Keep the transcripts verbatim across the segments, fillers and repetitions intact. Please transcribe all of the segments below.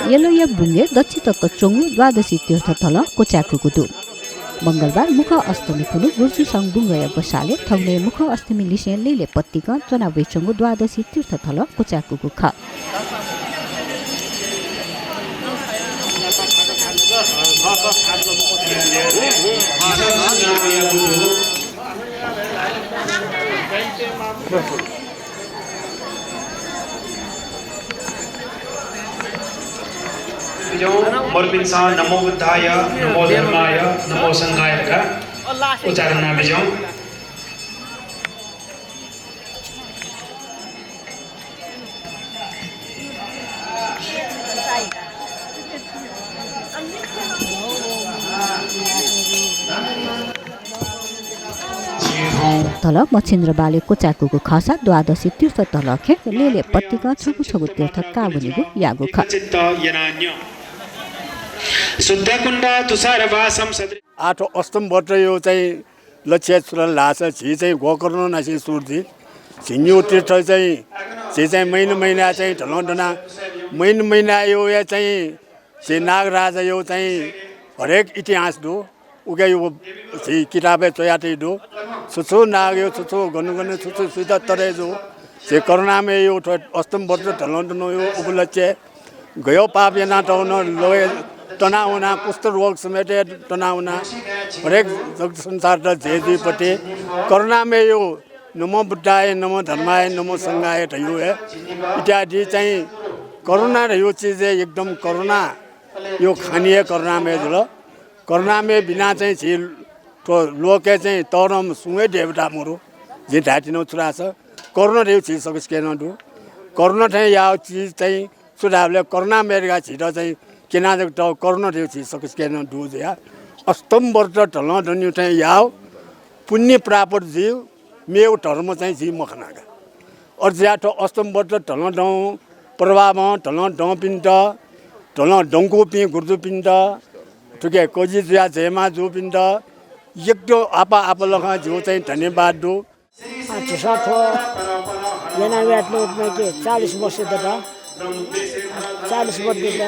यलया बुंगय् दच्छि तक च्वंगु द्वादशी तीर्थ धलं क्वचाय्कूगु दु। मंगलबार मुखः अष्टमी खुन्हु गुर्जुसं बुंगया ग्वसालय् थगुने मुखः अष्टमी लिसें लेले पतिकं च्वना वइच्वंगु द्वादशी तीर्थ धलं क्वचाय्कूगु खः। मरुपिन्सं नमो बुद्धाय, नमो धर्माय, नमो संघाय धकाः उच्चारण यानाबिज्याहुँ। धलं मच्छिन्द्र बालय् क्वचाय्कूगु खःसा द्वादशी तीर्थ धलं खँय् लेले पतिकं छगू छगू तीर्थ काः वनेगु याःगु खः। चित्त यनान्य। शुद्धकुण्ड तुषारवासं सदृ- आः थ्व अष्टम व्रतया चाहिँ लक्ष्य छु धाःसा झी चाहिँ गोकर्ण नासें सुरु जुइ। झिंनिगू तीर्थ चाहिँ झी चाहिँ महिना महिना चाहिँ धलं दनाः महिना महिना यो या चाहिँ झी नागराजायो चाहिँ हरेक इतिहास दु। उके यो झी किताबय् च्वयातइ दु। छु छु नागयो, छु छु गन गन, छु छु सुइत तरे जू। झी करुणामययो थ्व अष्टम व्रत धलं दनयो उपलक्ष्य गयो पाप यानातःगु नं लगे तनावना, कुष्ठ रोग समेत तनावना, हरेक जगत संसारत जय जुइपति करुणामययो नमो बुद्धाय, नमो धर्माय, नमो संघाय धयो हे इत्यादि चाहिँ करुणा धयो चिज हे एकदम करुणायो खानि हे करुणामय जुल। करुणामय बिना चाहिँ झी थ्व लोकय् चाहिँ तःधंम्ह सुं हे देवता मरु। जिं धायेत्यनागु छु धाःसा करुणा धयो झी सकसिके नं दु। करुणा थें याःगु चिज चाहिँ छु धाःबलय् करुणामय धकाः झीत चाहिँ क्यना जक तःगु करुणा धयो झी सकसिके नं दु जुयाः अष्टम व्रत धलं दनयो थें याःगु पुण्य प्राप्त जुइ, मेगु धर्म चाहिँ झी मखना का। अथे जुयाः थ्व अष्टम व्रत धलं दं प्रभावं धलं दंपिन्त, धलं दंकूपिं गुरुजुपिन्त, थुके कजि जुयाः जयमा जूपिन्त एकदम आपाः आपालखं जिगु चाहिँ धन्यवाद दु। आ, झीसं थ्व याना वयाच्वनागु कि चालिस वर्ष दत। चालिस वर्ष दत।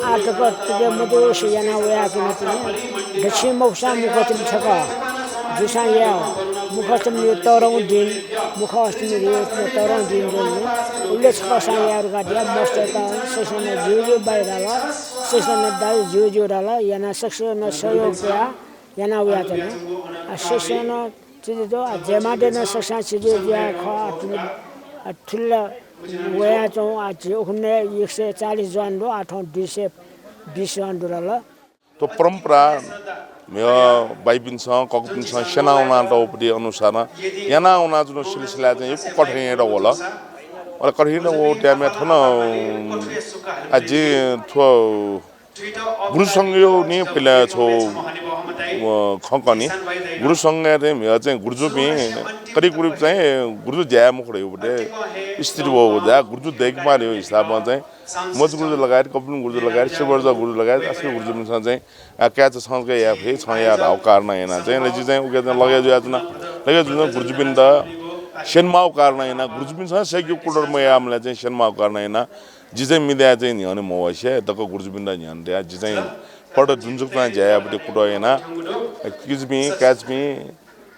आः तक तुके मदुसे याना वयाच्वनागु। दच्छि मखुसां मुखः अष्टमी छकः जूसां याये। मुखः अष्टमी तःधंगु दिं, मुखः अष्टमी तःधंगु दिं जुल। उबलय् छकः सां याये धकाः धया। मस्तय्त ससनं ज्यू ज्यू बाइ धाल, ससनं दाइ ज्यू ज्यू धाल। यानाः सकसिनं सहयोग कयाः याना वयाच्वना। आ, ससनं चिजु दु, आ, जयमाते नं सकसां चिजु जुया खः, आ, थुल, आ, थुल वयाच्वं, आ, झी उखुन्हु एक सय चालिस जवान दु, आ, थौं दुई सय बीस जवान दु धाल। थ्व परम्परा म्हिगः बाइपिन्सं, ककापिन्सं स्यना वनातःगु पति अनुसार याना वनाच्वनागु सिलसिला चाहिँ यक्व कठिन हे वल। अले कठिन वःगु time-य् थन, आ, जिं थ्व गुरुसंघयो नि पहिला छगू, अ, खँ कने। गुरुसंघय् चाहिँ म्हिगः चाहिँ गुरुजुपिं कतिपय चाहिँ गुरुजु ज्या याये मखु धइगु स्थिति वःगु जुयाः गुरुजु दय्केमाः धइगु हिसाबं चाहिँ मजु गुरुजु लगायत, कपिल गुरुजु लगायत, शिवराज गुरुजु लगायत आश्रित गुरुजुपिन्सं चाहिँ, आ, काय् चा छं जक याये फइ, छं या धाःगु कारणं यानाः चाहिँ, अले जि चाहिँ उके चाहिँ लगे जुयाच्वना। लगे जुयाच्वना गुरुजुपिन्त स्यनेमाःगु कारणं यानाः गुरुजुपिन्सं सय्केगु कुतः मयाःबलय् चाहिँ स्यनेमाःगु कारणं यानाः जि चाहिँ मिताय् चाहिँ न्ह्यःने मवसे दक्व गुरुजुपिन्त न्ह्यःने तयाः जि चाहिँ पट जुन जुक्तां ज्या यायेपति कुतः याना। किजापिं, काय्चापिं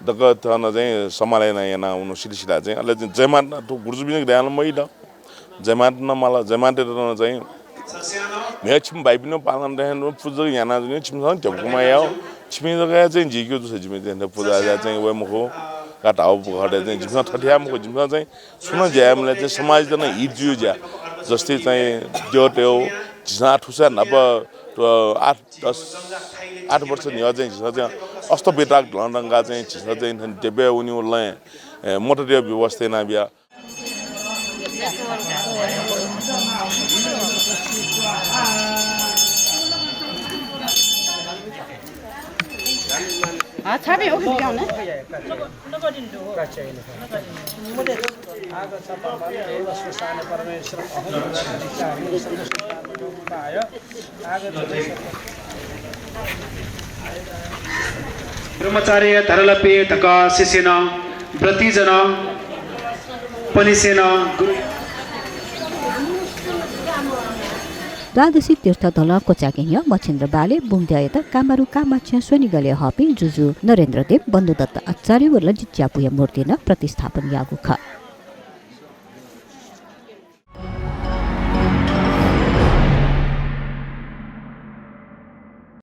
दक्व थन चाहिँ सम्हाले याना, याना वनागु सिलसिला चाहिँ। अले चाहिँ जयमात थ्व गुरुजुपिं दाय्‌नं मइत। जयमात नं माल, जयमातय्‌त नं चाहिँ म्हिगः छिमि भाइपिनिगु पालन दयेनु, पुजा याना जुनि, छिमिसं ध्यबा कमाय् याः। छिमि जक चाहिँ जिके जूसा जिमि चाहिँ पुजा चाहिँ वये मखु। का धाःगु बखतय् चाहिँ जिमिसं थथे याये मखु, जिमिसं चाहिँ छुं नं ज्या यायेबलय् चाहिँ समाजयात नं हित जुइगु ज्या। जस्तै चाहिँ द्यः तयेगु, झीसं आः थुसा न्हापा, अ, आठ, दस, आठ वर्ष न्ह्यः चाहिँ झीसं चाहिँ अष्टविधाक धलं धंकाः चाहिँ झीसं चाहिँ थन देब्याः वनेगु लँय्, ए, मठया व्यवस्था यानाबिया। ब्रह्मचार्य धरलपे धकाः शिष्यनं व्रतीजनं पनिसेनं गुरु। द्वादशी तीर्थ धलं क्वचायेके न्ह्यः मच्छिन्द्र बालय् बुंद्यःयात कामारु कामाछ्या स्वनिगलय् हःपिं जुजु नरेन्द्रदेव, बन्धुदत्त आचार्य व ललित ज्यापुया मूर्ति नं प्रतिस्थापन याःगु खः।